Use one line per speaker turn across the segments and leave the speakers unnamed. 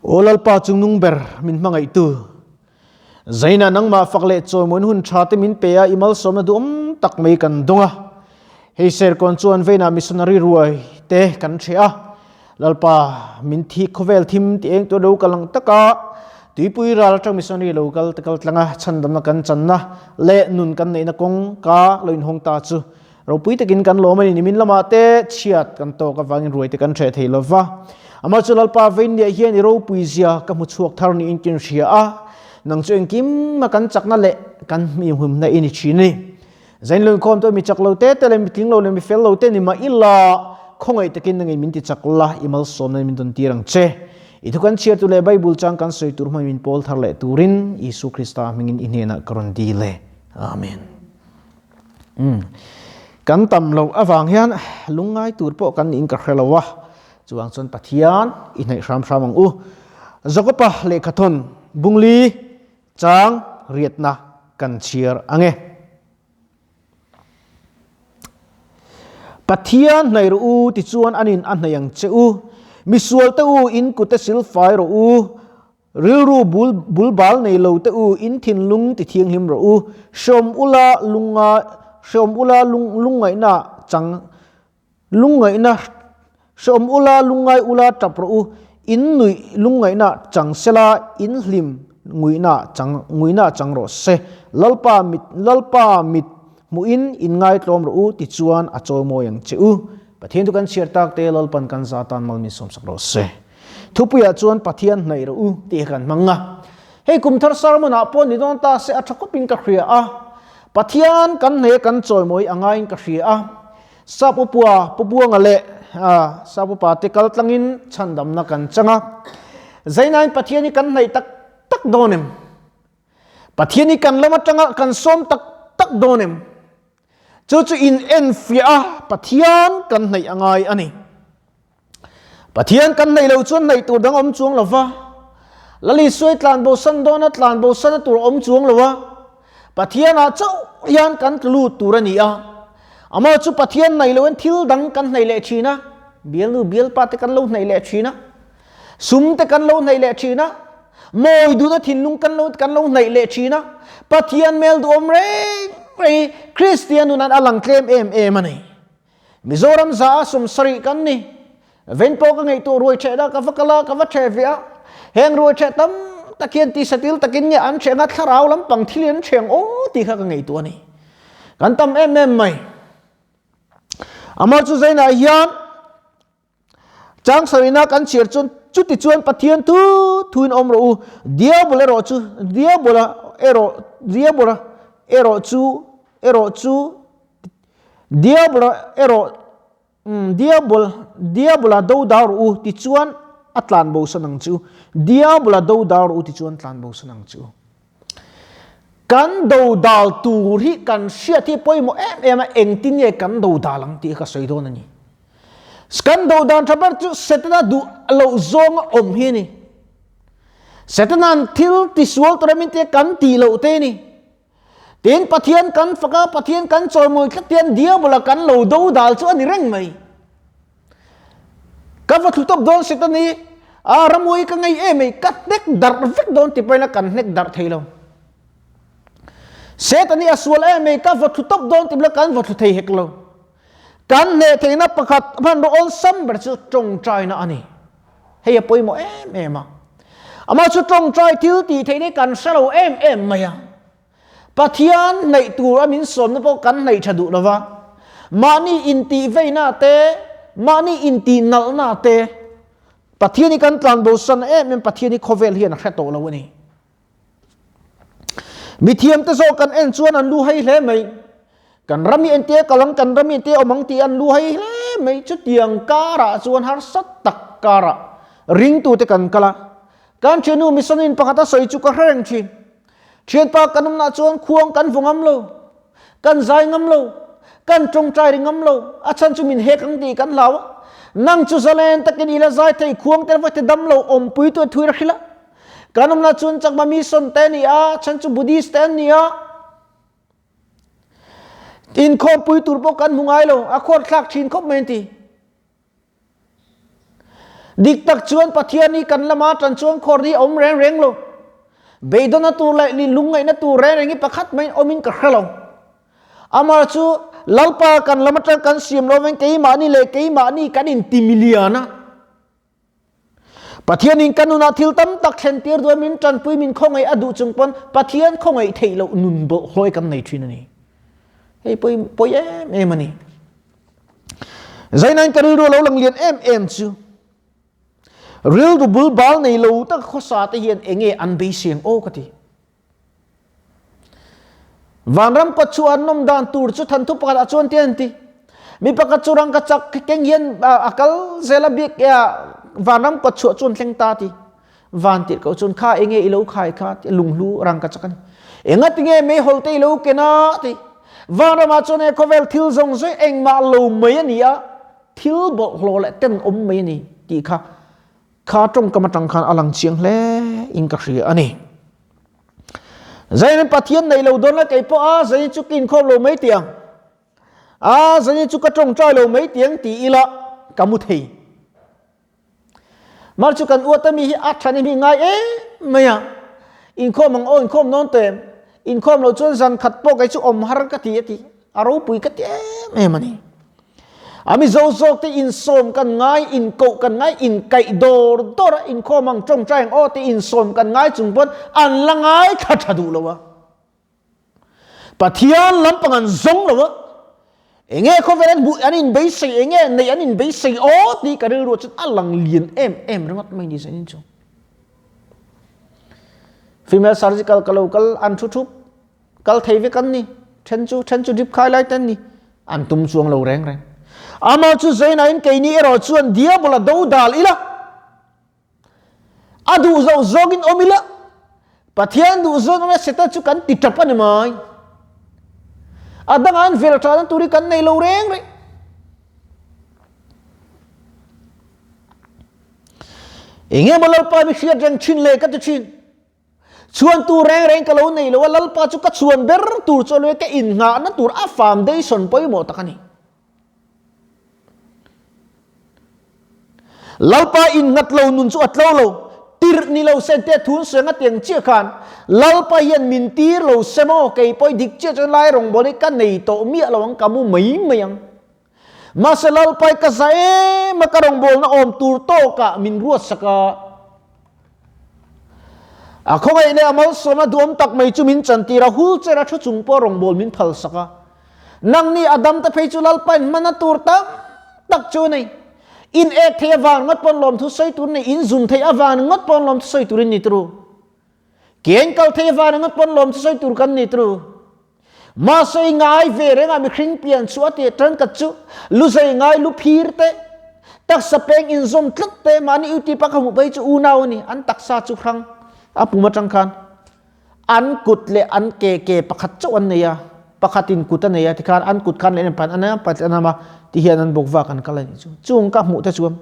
Aw Lalpa chungnung ber min hmangaihtu, Zaina nangmah fak leh chawimawiin hun tha te min pe a, i malsawmna duhawm tak mai kan dawng a. Hei Serkawn chuan veinah missionary ruai te kan hreh a, Lalpa min thi khawvel thim ti eng tur lo kal ang taka tuipui ral atang missionary lo kal te kal tlanga chhandamna kan channa leh nun kan neihna kawng ka lo inhawng ta chu Ropui takin kan lawm a ni, nimin lamah te chhiat kan tawk avangin ruai te kan hreh thei lo va. Amah chu Lalpa Veinliah hian i ropui zia ka hmu chhuak thar niin kin hria a, nang chu engkim a kan chakna leh kan hmihumna i ni thin a ni. Zain lo inkhawm tawh mi chak lo te te leh mi tling lo leh mi fel lo te ni mah ila, khawngaih takin nangin min ti chak la, i malsawmna in min dawn tir ang che. I thu kan chhiar tur leh Bible chang kan sawi tur hmangin min pawl thar leh turin Isu Krista hmingin i hnenah ka rawn dil e. Amen. Umm kan tam loh avang hian lungngai tur pawh kan niin ka hre lo a, chuvang chuan Pathian i hnaih hram hram ang u. Jakopa lehkhathawn Bungli chang riatna kan chhiar ang e. Pathian hnaih rawh u tichuan anin a hnaih ang che u. Misual te u in kute silfai rawh u. Rilru bul bulbal nei lo te u, in thinlung ti thianghlim rawh u. Hreawm ula lunga hreawm ula lung lungngaihna chang lungngaihna hreawm ula lungngai ula tap rawh u. In nuih lungngaihna chang sela in hlim nguihna chang nguihna chang rawh se. Lalpa mit Lalpa mit hmuhin in ngaitlawm rawh u tichuan a chawimawi ang che u. Pathian chu kan chhiar tak te Lalpan kan za tan mal min sawmsak rawh se. Thupuiah chuan Pathian hnaih rawh u tih hi kan hmang a. Hei kum thar sermon ah pawh ni dawn ta se a tha khawpin ka hria a. Pathian kan hnaih a kan chawimawi a ngaiin ka hria a. Sap upua Pu Buanga leh Sap upa te kal tlangin chhandamna kan chang a. Zainain Pathian hi kan hnaih tak tak dawn em? Pathian hi kan lam atanga kan sawm tak tak dawn em? Chu chu in enfiah a Pathian kan hnaih a ngai a ni. Pathian kan hnaih loh chuan hnaih tur dang awm chuang lo va. Lal Isuai tlan bosan dawna tlan bosana tur awm chuang lo a. Pathianah chauh hian kan tlu lut tur a ni a. Amah chu Pathian hnaih loin thil dang kan hnaih leh thin a. Bialnu bialpa te kan lo hnaih leh thin a. Sum te kan lo hnaih leh thin a, mawi duhna thinlung kan lo kan lo hnaih leh thin a, Pathian hmel duhawm reng reng hi Kristian nun an a lang tlem em em a ni. Mizoram za a 70 kan ni. Ven pawh ka ngaihtuah ruai ṭheh dah ka va kal a, ka va ṭheh ve a. Heng ruai ṭheh tam tak hian tisatil takin nge an ṭheh anga thlarau lampang thil hi an ṭheh ang aw tih kha ka ngaihtuah a ni. Kan tam em em mai. Amah chu zainah hian Chang sawina kan chhiar chuan chuti chuan Pathian thu thuin awm rawh u, Diabol erawh chu Diabola erawh Diabola erawh chu erawh chu Diabola erawh Diabol Diabola do dau rawh u tichuan a tlan bosan ang chu Diabola do dau rawh u tichuan tlan bosan ang chu. Kan dodal tur hi kan hriat hi pawimawh em em a, engtin nge kan dodal ang tih kha ka sawi dawn a ni. Kan dodan tha ber chu Setana duh loh zawnga awm hi a ni. Setana'n thil tisual tur a min tia kan tih loh te a ni. Tin, Pathian kan fak a, Pathian kan chawimawi tlat hian Diabola kan lo dodal chu a ni reng mai. Ka va thlu tawp dawn Satan hi, a ramhuai ka ngei em ei, ka hnek darh vek dawn ti pawhin a kan hnek darh thei lo. Satan hi a sual em ei, ka va thlu tawp dawn ti pawhin kan va thlu thei hek lo. Kan hneh theihna pakhat hmanraw awlsam ber chu tawngtaina a ni. Hei a pawimawh em em a. Amah chu tawngtai thil tih theihna hi kan hre lo em em mai a. Pathian hnaih tur a min sawmna pawh kan hnaih tha duh lova, mahni intih veina te, mahni intih nalhna te, Pathian hi kan tlan bosan em em, Pathian hi khawvel hian a hre tawh lo a ni. Mithiam te zawk kan en chuan an lu hei hle mai. Kan ram hi entia kal ang, kan ram hi entia awm ang tih an lu hei hle mai. Chutiang karah chuan harsa tak karah ringtute kan kal a. Kan thiannu misonin pakhat a sawi chu ka hre reng thin. Thianpa kan awmnah chuan khuang kan vaw ngam lo, kan zai ngam lo, kan tawngtai ri ngam lo, a chhan chu min hek ang tih kan hlau a. Nang chu zalen takin i la zai thei, khuang te va ti dam lo, awmpui tu a thui ra hrilh a. Kan awmnah chuan Chakma mission te a ni a, a chhan chu Buddhist te an ni a. Inkhawmpui tur pawh kan hmu ngai lo, a khuarthlak thin khawp mai an ti. Dik tak chuan Pathian hi kan lama tan chuan khawr hi a awm reng reng lo. Beidawnna tur leh lungngaihna tur reng reng hi pakhat maiin awmin ka hre lo. Amah chu Lalpa kan lam atang kan siam lo veng keimahni leh keimahni kan intimilian a. Pathianin kan nunah thil tam tak thlen tir duai min tanpui min khawngaih a duh chung pawn Pathian khawngaih theih loh nun bawlhhlawih kan nei thin a ni. Hei pawi pawi em em a ni. Zainain ka rilru lo lang lian em em chu rilru bul bal nei lo tak khawsa te hian enge an beiseng aw ka ti. Vanram kawt chu an nawm dan tur chu thanthu pakhat ah chuan ti an ti. Mi pakhat chu rangka chak keng hian a kal zel a bik vanram kawt chhuah chuan thleng ta ti. Van tirh ko chuan kha enge i lo khai kha ti lunghlu rangka chak ani. Enga tinge meihawl te i lo ken a ti. Vanram ah chuan he khawvel thil zawng zawng engmah lo mai ani a, thil bawlhhlawh leh tenawm mai ani tih kha kha tawngkam atang khan a lang chiang hle in ka hria ani. Zain Pathian nei lo dawn la kei pawh a zain chu ka inkhawm lo mai tiang a zain chu ka tawngtai lo mai tiang ti ila ka mu thei. Mar chu kan uat ami hi a than hi ngai em mai a inkhawm ang aw inkhawm nawn tem inkhawm lo chuan zan khat pawh kei chu awm har ka ti a ti A ropui ka ti em em a ni. A Mizo zawk te insawm kan ngai, inkoh kan ngai, inkaih dawr dawr a, inkhawm ang tawngtai ang aw te insawm kan ngai chung pawn an la ngai thla tha duh lo a. Pathian lampang an zawng lo a. Enge khawvel an buh an inbeisei, enge neih an inbeisei aw tih ka rilru chuan a lang lian em em ringawt mai ni zanin chu. Female surgical ka lo kal an thu thup. Kal thei vek an ni. Then chu then chu drip khai lai te an ni. An tum chuang lo reng reng. Amah chu Zainain keini erawh chuan Diabola do dal ila. A duh zo zawngin awm ila. Pathian duh zawng anga Satan chu kan ti tap a ni mai. A dangah an vel tha na tur hi kan nei lo reng reng. Enge maw Lalpa mi hriat reng thin le ka ti thin. Chhuan tur reng reng ka lo nei lo a, Lalpa chu ka chhuan ber tur chu a lo e, ka innghahna tur a foundation pawimawh tak a ni. Lalpa innghat lo nun chu a tlo lo, tirh ni lo se te thun sawi anga tiang chiah khan Lalpa hian min tir lo se maw, kei pawh i dik chiah chuan lai rawngbâwl hi ka nei tawh miah lo ang, ka mu mai mai ang. Mahse Lalpa i ka za em a, ka rawngbâwlna awm tur tawkah min ruatsak a. A khawngaih leh a malsawmna duhawm tak mai chu min chantir a, wheelchair a thu chung pawh rawngbâwl min phalsak a. Nangni a damte phei chu Lalpa in hmanna tur tam tak chu a nei. In ek thei avang ngawt pawn lawmthu sawi tur nei, in zun thei avang ngawt pawn lawmthu sawi tur in ni turu. Ke in kal thei avang ngawt pawn lawmthu sawi tur kan ni turu. Mahse i ngai ve reng a mihring pian chu a tih tangkat chu lu zei ngai lu phir te, taksa peng inzawm tlat te mahni YouTube a ka hmuh phei chu unau a ni, an taksa chu hrang a pum atang khan an kut leh an ke ke pakhat chauh an nei a, pakhat in kut a nei a tikhan an kut khan leh an an a an a ti hian an bawk vak an kal a nih chu chung ka hmuh te chuan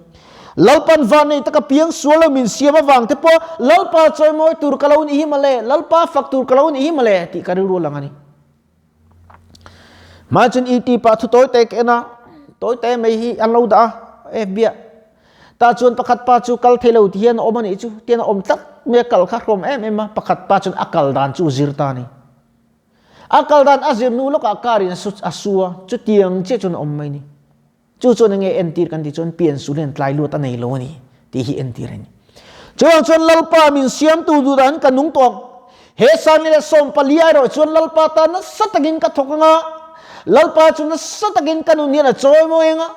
Lalpan van nei taka piang sual lo min siam avang te pawh Lalpa chawimawi tur ka lo nih hi mawle, Lalpa fak tur ka lo nih hi mawle tih ka rilru lang a ni. Hmai chuan ET pah thu tawi te ka en a, tawi te mai hi an lo dah a FB ah. Tah chuan pakhat pa chu kal thei lo ti hian a awm a nih chu, tian a awm tlat mai a, kal kha hrawm em em a, pakhat pa chuan a kal dan chu zir ta a ni. A kal dan a zir hnu lawkah car in a su a, chutiang chiah chuan a awm mai a ni. Chu chuan enge entir kan tih chuan pian sul hian tlai luat a nei lo a ni tih hi entir a ni. Chuvang chuan Lalpa min siamtu duh dan ka nung tawh ang. He sani leh 14 erawh chuan Lalpa tan nasa takin ka thawk anga, Lalpa chu nasa takin ka nun hian a chawimawi anga,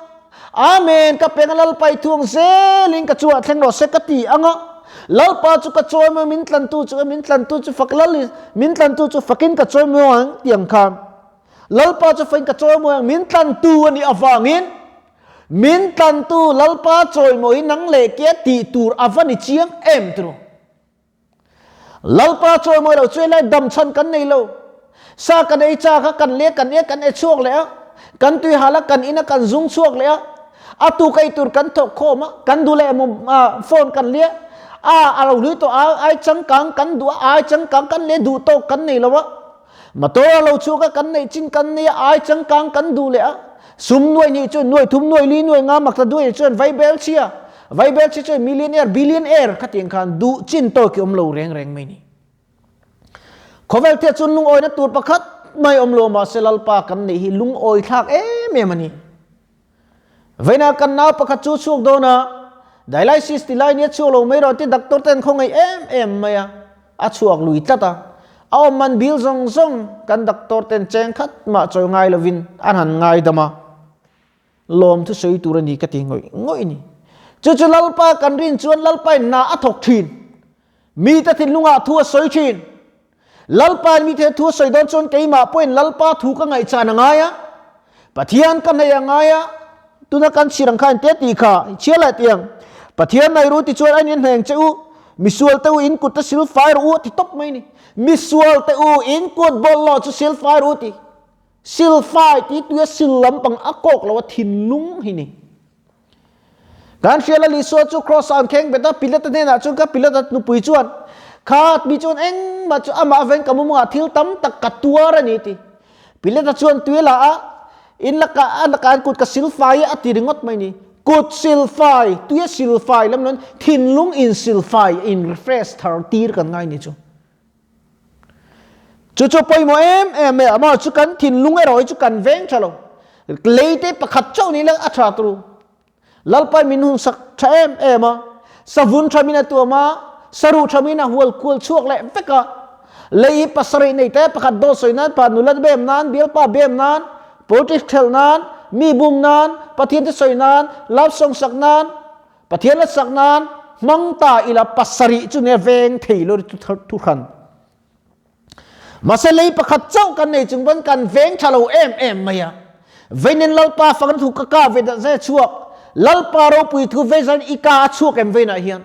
Amen ka peng a Lalpa i thuang zelin ka chungah thleng rawh se ka ti anga, Lalpa chu ka chawimawi min tlantu chu min tlantu chu fak lal min tlantu chu fakin ka chawimawi ang ti ang khan. Lalpa chu fain ka chawimawi ang, min tlantu a nih avangin min tlantu Lalpa chawimawi nang leh ke tih tur a va ni chiang em tiraw? Lalpa chawimawi lo chu helai dam chhan kan nei lo. Sa kan ei chak a, kan leh kan e kan e chhuak leh a, kan tui hal a, kan in a, kan zung chhuak leh a, a tu ka ei tur kan thawk khawm a, kan duh leh emaw phone kan lia a, a lo hlui tawh a, ai changkang kan duh a, ai changkang kan leh duh tawk kan nei lo a. Motor a lo chhuak a, kan neih chin kan nei a, ai changkang kan duh leh a. Sum nuai hnih chuan nuai thum nuai li nuai nga mak ta duai chuan vai bel chhia. Vaibel chhe chuan millionaire, billionaire khatiang khan duh chin tawk hi awm lo reng reng mai ni. Khawvel thia chuan lungawina tur pakhat mai awm lo mahse Lalpa kan neih hi lungawi thlak em em a ni. Veina kan nau pakhat chu chhuak dawn a, dialysis ti lai nia chhuak lo mai rawh ti doctor ten khawngaih em em mai a, a chhuak lui tlat a. A awm man bil zawng zawng kan doctor ten cheng khat mah chawi ngai lovin an han ngaidam a. Lawm thu sawi tur a ni ka ti ngawih ngawih a ni. Chu chu Lalpa kan rin chuan Lalpa in hna a thawk thin. Mite thinlungah thu a sawi thin. Lalpa in mite thu a sawi dawn chuan keimah pawhin Lalpa thu ka ngaihchan a ngai a, Pathian ka hnaih a ngai a, tuna kan chhir ang kha engtia tih kha i chhiar leh tih ang. Pathian hnaih ru ti chuan a in hneng che u, misual te u in kut te sil fai rawh u a ti tawp mai ni. Misual te u in kut bawlhhlawh chu sil fai rawh u ti. Sil fai ti tuia sil lampang a kawk lo a thinlung hi ni. Kan hria Lal Isua chu Kraws ah an kheng bet a, Pilata hnenah chuan ka Pilata nupui chuan, Kha mi chuan engmah chu amah aveng ka mumangah thil tam tak ka tuar a ni ti. Pilata chuan tui a la a, in lakah a lakah an kut ka sil fai a ti ringawt mai ni. Kut sil fai, tui a sil fai lam loin thinlung in sil fai, in refresh thar tir kan ngai ni chu. Chu chu pawimawh em em mai a, amaherawh chu kan thinlung erawh hi chu kan veng tha lo. Lei te pakhat chauh ni la a tha turu. Lalpai min hun sak tha em em a, savun tha min a tuam a, saruh tha min a hual kual chhuak leh vek a. Lei hi pasarih nei te pakhat dawt sawi nan, pa nula bem nan, bialpa bem nan, politics thelh nan, mi bum nan, Pathian te sawi nan, love song sak nan, Pathian la sak nan hmang ta ila pasarih chu nia veng thei lo thu hran. Mahse lei pakhat chauh kan nei chung pawn kan veng tha lo em em mai a. Veinin Lalpa fakna thu ka ka ve dat zai a chhuak. Lalpa ropui thu ve zan i ka a chhuak em veinah hian.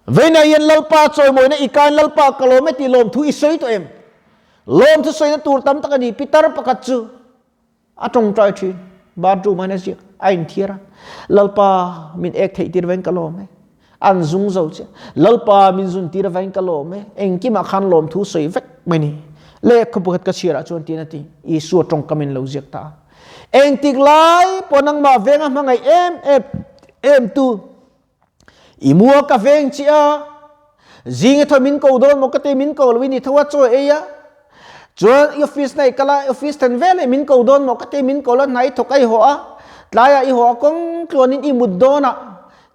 Veinah hian Lalpa chawimawina i kain Lalpa ka lawm e tih lawm thu i sawi tawh em? Lawm thu sawina tur tam tak a ni. Pitar pakhat chu A tawngtai thin. Bathroom ah hian a ziak, a inthiar a. Lalpa min ek theih tir vain ka lawm e. An zung zo che. Lalpa min zun tir vain ka lawm e. Engkimah khan lawmthu sawi vek mai ni. Lehkha pakhat ka chhiarah chuan tiin a ti. Isua tawngkam in lo ziak ta a. Engtik lai pawh nangmah venga hmangaih em em em tu I mua ka veng chi a, zing i tho min ko dawn maw ka ti min ko lo in i tho a chaw ei a, chuan i office na i kal a, office then vel eh min ko dawn maw ka ti min ko lo hna i thawk a i haw a, tlai ah i haw a kawng tluan in i mut dawn ah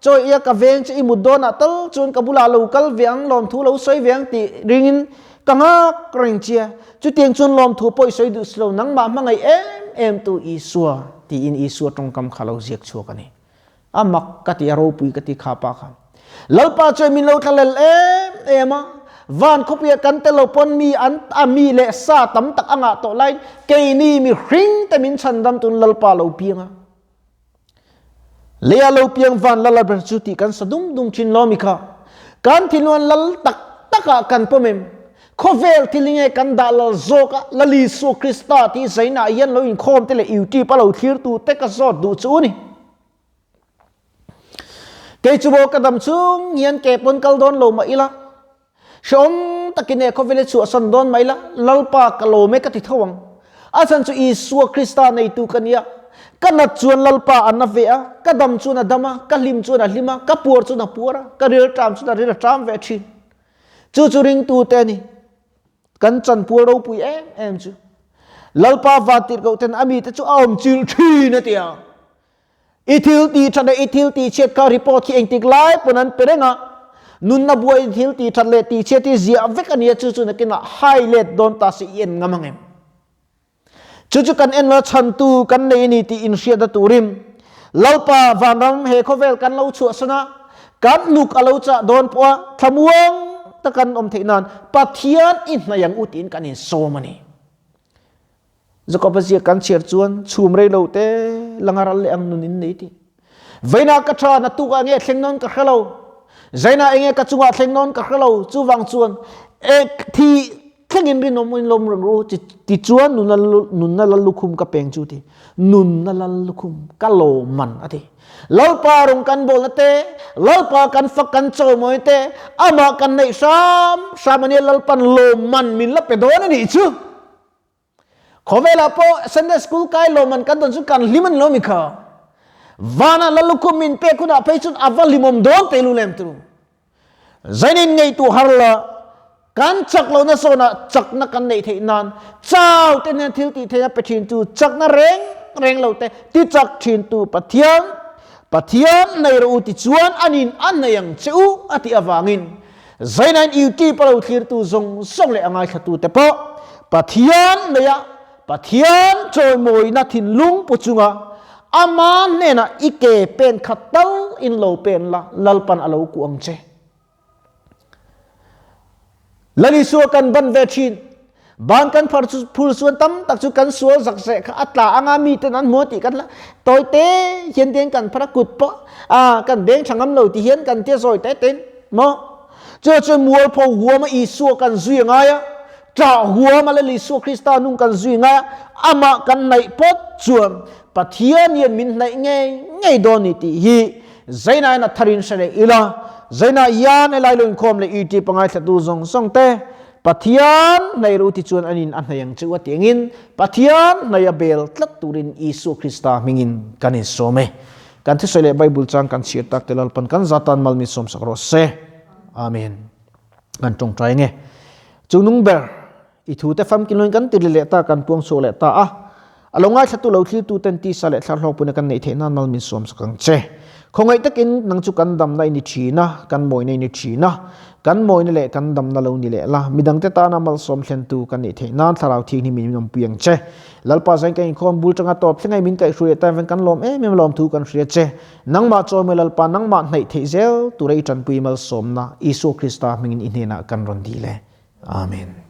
chaw ei a ka veng chi i mut dawn ah tal chuan ka bulah lo kal ve ang lawmthu lo sawi ve ang tih ring in ka nghak reng chi a, chutiang chuan lawmthu pawh i sawi duh si lo nangmah hmangaih em em tu Isua tiin Isua tawngkam kha lo ziak chhuak a ni. A mak ka ti, a ropui ka ti kha pa kha. Lalpa chuan min lo thlalel em em a, van khawpuiah kan tel lo pawn mi an a mi leh sa tam tak a ngah tawh laiin keini mihring te min chhandam tun Lalpa lo piang a. Leia lo piang van lal a ber chu tih kan sa dum dum thin lo mi kha. Kan thinluan lal tak takah kan pawm em? Khawvel thil hi nge kan dah lal zawk a, Lal Isua Krista tih zainah hian lo inkhawm te leh YouTube a lo thlir tu te ka zawt duh chu ni. Kei chu maw ka dam chung hian ke pawn kal dawn lo mah ila, hrehawm takin he khawvel hi chhuahsan dawn mah ila, Lalpa ka lawm e ka ti tho ang. A chhan chu Isua Krista neitu ka nia, ka nat chuan Lalpa a na ve a, ka dam chuan a dam a, ka hlim chuan a hlim a, ka puar chuan a puar a, ka ril ṭam chuan a ril a ṭam ve ṭhin. Chu chu ringtute a ni. Kan chanpual ropui em em chu. Lalpa vantirhkohten a mite chu a awm chilh thin a ti a. I thil tih that leh i thil tih chhiat kha report khi engtik lai pawn an pe reng a. Nunna buai i thil tih that leh tih chhiat hi ziah vek a nia chu chu nakinah hai let dawn ta se i en ngam ang em? Chu chu kan en lo chhantu kan nei a ni tih inhriatna turin Lalpa vanram he khawvel kan lo chhuahsan a, kan hnuk a lo chah dawn pawh a thlamuang tak kan awm theih nan Pathian i hnaih ang u tiin kan insawm a ni. Jakob-a ziak kan chhiar chuan chhum rei lo te langa ral leh ang nun in nei tih. Veina ka tha na tukah nge thleng nawn ka hre lo. Zaina enge ka chungah thleng nawn ka hre lo. Chuvang chuan ek thi thlengin rinawm in lawm reng ru ti chuan nunna nunna lal lukhum ka peng chu ti. Nunna lal lukhum ka lawm man a ti. Lalpa rung kan bawlna te, Lalpa kan fak kan chawimawi te, amah kan neih hram hram ania Lalpan lawm man min la pe dawn a nih chu. Khawvelah pawh Sunday school kai lawmman kan dawn chu kan hlim a ni lo mi kha. Vana lalukhum min pek hunah phei chuan a va hlimawm dawn tehlul em turu. Zainin ngeitu har la, kan chak lohna zawnah chakna kan neih theih nan chau te hnen thil tih theihna pe thintu chakna reng reng lo te ti chak thintu Pathian, Pathian nei rawh u tichuan anin a nei ang che u a tih avangin Zainain YouTube a lo thlirtu zawng zawng leh a ngaithlatute pawh Pathian neia Pathian chawimawina thinlung pu chunga ama hnenah i ke pen khat tal in lo pen la, Lalpan a lo kuh ang che. Lal Isua kan ban ve thin. Ban kan phar chu phul chuan tam tak chu kan sual zak zeh kha a tla anga mi ten an hmu tih kan la tawi te hian ten kan phar a kut pawh a kan beng tha ngam lo ti hian kan tia zawi te ten maw chu chu mualpho huama Isua kan zui a ngai a Ṭah huam a Lal Isua Krista nung kan zui ngai a, amah kan hnaih phawt chuan Pathian hian min hnaih ngei ngei dawn ni tih hi Zainain a tharin hre leh ila. Zainah hian helai lo inkhawm leh iti pangai thlatu zawng zawng te Pathian hnaih ru ti chuan anin a hnaih ang che u a tiangin Pathian hnaih a bel tlat turin Isua Krista hmingin kan insawm e. Kan thusawi leh Bible chang kan chhiar tak te Lalpan kan zatan mal min sawmsak rawh se. Amen. Kan tawngtai nge. Chungnung ber, i thu te famkin loin kan tiri leh ta, kan puang chhuak leh ta a. A lo ngaithlatu lo thlirtu ten tisa leh thlar hlawkpuina kan neih theih nan mal min suam sak ang che. Khawngaih takin nang chu kan damna i ni thin a, kan mawina i ni thin a. Kan mawina leh kan damna lo ni leh la, midangte tana malsawm thlentu kan nih theih nan thlarau thianghlim in min awmpui ang che. Lalpa zain kan inkhawm bul tanga tawp thleng a i min kaihhruai leh tan kan lawm em em lawm thu kan hria che. Nangmah chawimawih Lalpa, nangmah hnaih theih zel tura i tanpui malsawmna Isua Krista hmingin i hnenah kan rawn dil e. Amen.